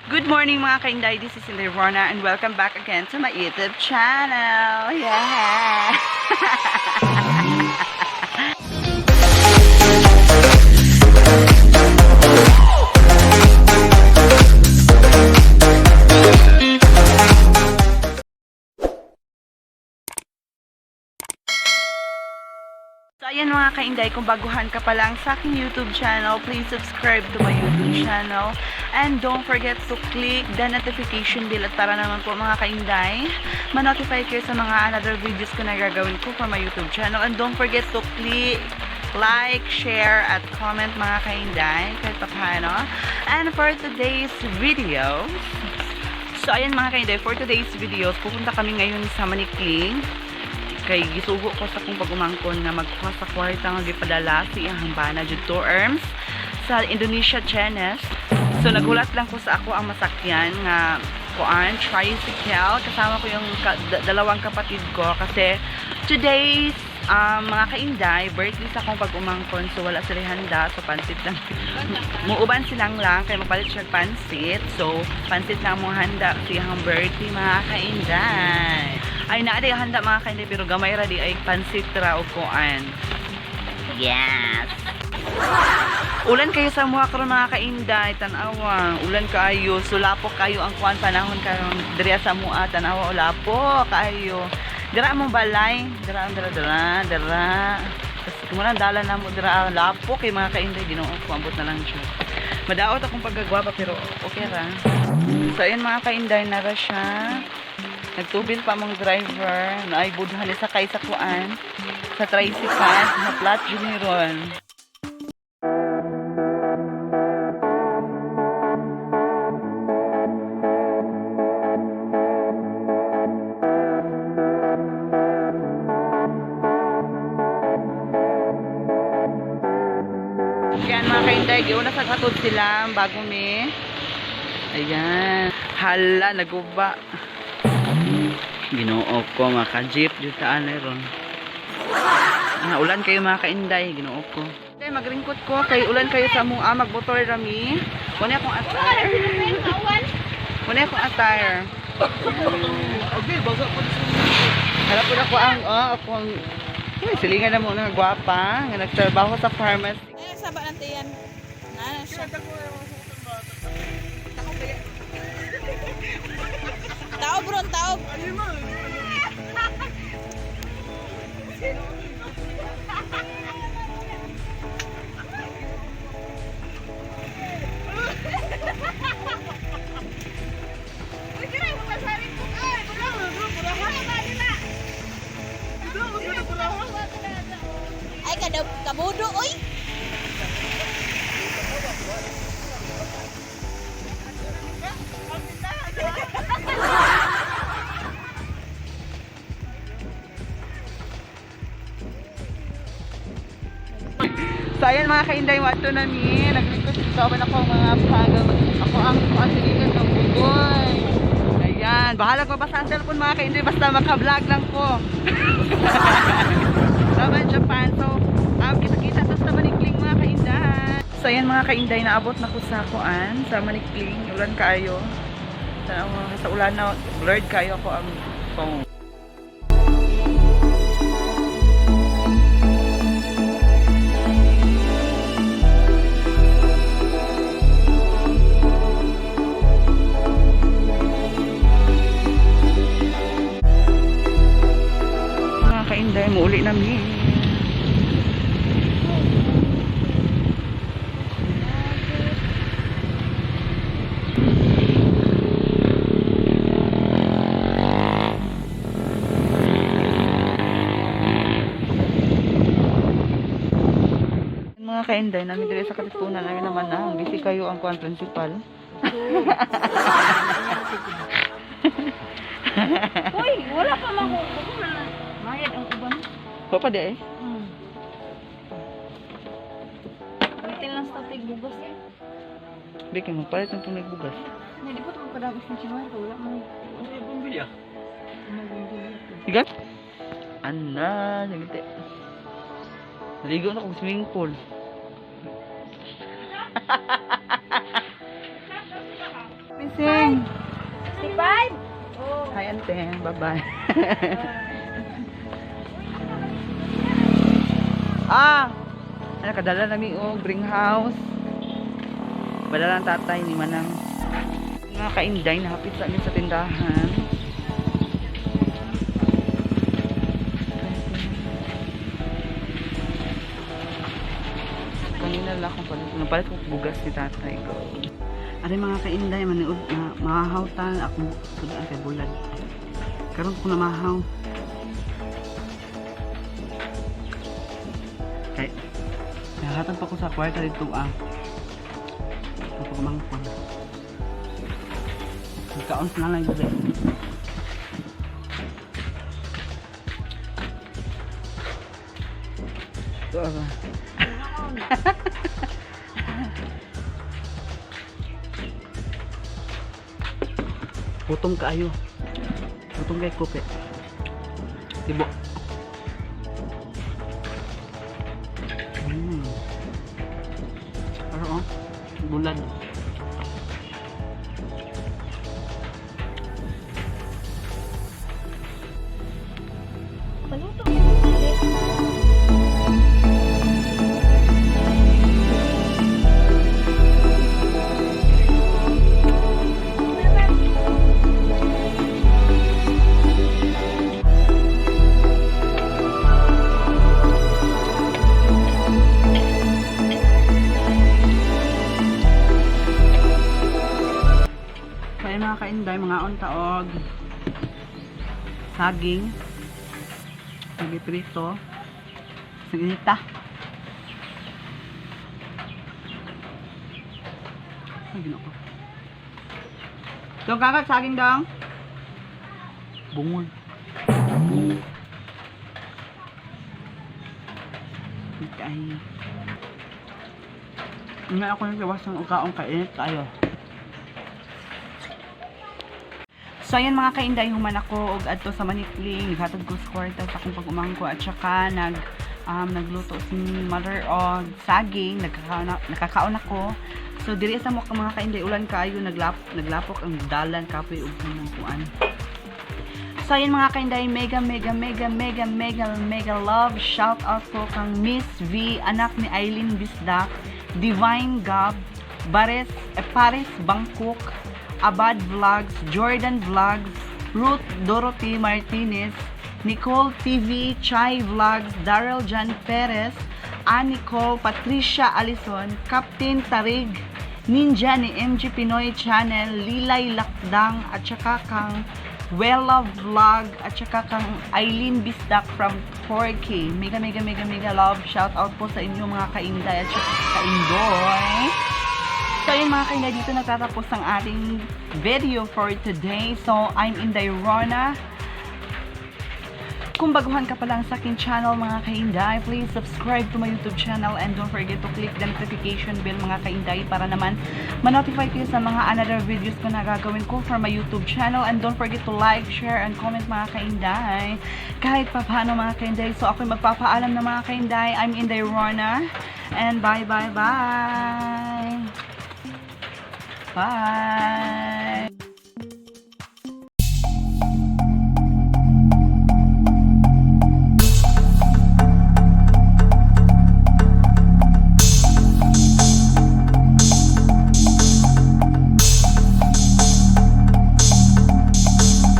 Good morning, mga kainday, this is Inday Rona and welcome back again to my YouTube channel. Yeah! So ayan, mga kainday, kung baguhan ka pa lang sa aking YouTube channel, please subscribe to my YouTube channel. And don't forget to click the notification bell at para naman po, mga kainday, ma-notify kayo sa mga another videos ko na gagawin ko for my YouTube channel. And don't forget to click like, share, at comment, mga kainday, kahit paano. And for today's video, so ayan, mga kainday, for today's videos, pupunta kami ngayon sa Manikling kay gisugo ko sa akong pag-umangkon nga magkuha sa kwarta nga gipadala sa iyang bana jud to Erms sa Indonesia Chenes. So nagulat lang ko sa ako ang masakyan nga kuan tricycle, kasama ko yung dalawang kapatid ko kasi today's mga kainday, birthday sa akong pag-umangkon, so wala sila handa, so pansit lang. Muuban silang lang kay mapalit siya pansit, so pansit lang mo handa sa iyang birthday, mga kainday. Ay, naa di handa, mga kainday, pero gamay ra di ay, pansit ra og kuan. Yes. Ulan kayo sa mga karon, mga kainday, tan-awa. Ulan kaayo, sulapok kayo ang kuan panahon karon diri sa mua, tan-awa, ulapok kayo. Dira mo balay, dira dira dira dira. Kasi muna dala na mo dira, lapok kay, mga kainday, Ginoo ko, ambot na lang siya. Madaot akong pagkagwapa pero okay ra. So ayun, mga kainday, nara siya. Nagtubil pa mong driver na ay budhan ni sakay sa kuan sa tricycle na flat juniron. Yan, mga kainday, giuna sa katod sila bago mi. Ayan. Hala, naguba. Ginoo ko, maka-jeep jud ta ani ron. Ah, ulan kayo, mga kainday, Ginoo ko. Inday, magringkot ko kay ulan kayo sa mong magmotor rami. Wala akong attire. Wala akong attire. Okay, baga po sa Hala po ako ang oh, ako ang Uy, silingan na mo nga gwapa nga nagtrabaho sa pharmacy. Eh, saba ng tiyan. Ano siya? Taob ron, taob. Ay, kada kabudo, oy. So ayan, mga kainday, wato na mi. Naglingkod sa ako mga pag ako ang kuasilingan ng bugoy. Ayan, bahala ko basta ang cellphone, mga kainday, basta maka-vlog lang ko. Laban Japan. So, kita-kita to sa Manikling, mga kainday. So ayan, mga kainday, naabot na ko sa kuan, sa Manikling. Ulan kaayo. Sa ulan na blurred kayo ako ang phone. Mga kainday, muuli na mi. Mga kainday, namin diri sa Katipunan, namin naman na, busy kayo ang kuan principal. Uy, wala pa man ko. Mayad ang uban. Wa pa di eh. Bitin lang sa tig bugas eh. Di kay magpalit ng tunay bugas. Hindi po ito magpadagos ng chinuan. Wala man. Bumbilya. Higat? Ana, nagite. Naligo na kong swimming pool. Missing. 65? Oh. Hi, ante. Bye-bye. Ah! Ano, kadala na og greenhouse. Padala ang tatay ni Manang. Mga kainday, nahapit sa amin sa tindahan. Kanina lang akong palit. Napalit ko bugas ni tatay ko. Ari mga kainday, maniud na mahahawtan ako sudaan kay bulad. Karon ko namahaw. Kay nahatag pa ko sa kwarta dito ah. Ako kumangkon. Nagkaon sa nanay gabi. Ito ah. Gutom kaayo. Gutom kay kope. Tibo. Pero oh, bulad. Paluto. Kaya mga kainday, mga untaog, saging, nagiprito, saginita. Ay, ginoo ko. Dong kakat, saging dong. Bungol. Ay. Nga ako naglawas ng ukaong kainit kayo. So ayan mga kainday, human ako og adto sa Manikling, naghatod ko sa kwarta sa akong pag-umangko at saka nagluto si mother og saging, nakakaon ako. So diri sa mo mga kainday, ulan kaayo, naglapok ang dalan kapoy og kanang kuan. So ayun mga kainday, mega mega mega mega mega mega love shout out po kang Miss V, anak ni Eileen Bisdak, Divine Gab, Bares, Paris Bangkok, Abad Vlogs, Jordan Vlogs, Ruth Dorothy Martinez, Nicole TV, Chai Vlogs, Daryl John Perez, Ann Nicole, Patricia Allison, Captain Tarig, Ninja ni MG Pinoy Channel, Lilay Lakdang, at saka kang Wella Vlog, at saka kang Eileen Bisdak from Turkey. Mega, mega, mega, mega love. Shout out po sa inyo mga kainday at saka kaindoy. So ayun mga kainday, dito nagtatapos ang ating video for today. So I'm Inday Rona. Kung baguhan ka pa lang sa aking channel mga kainday, please subscribe to my YouTube channel and don't forget to click the notification bell mga kainday para naman ma-notify kayo sa mga another videos ko na gagawin ko for my YouTube channel, and don't forget to like, share, and comment mga kainday. Kahit pa paano mga kainday, so ako'y magpapaalam na mga kainday. I'm Inday Rona and bye bye bye! Bye!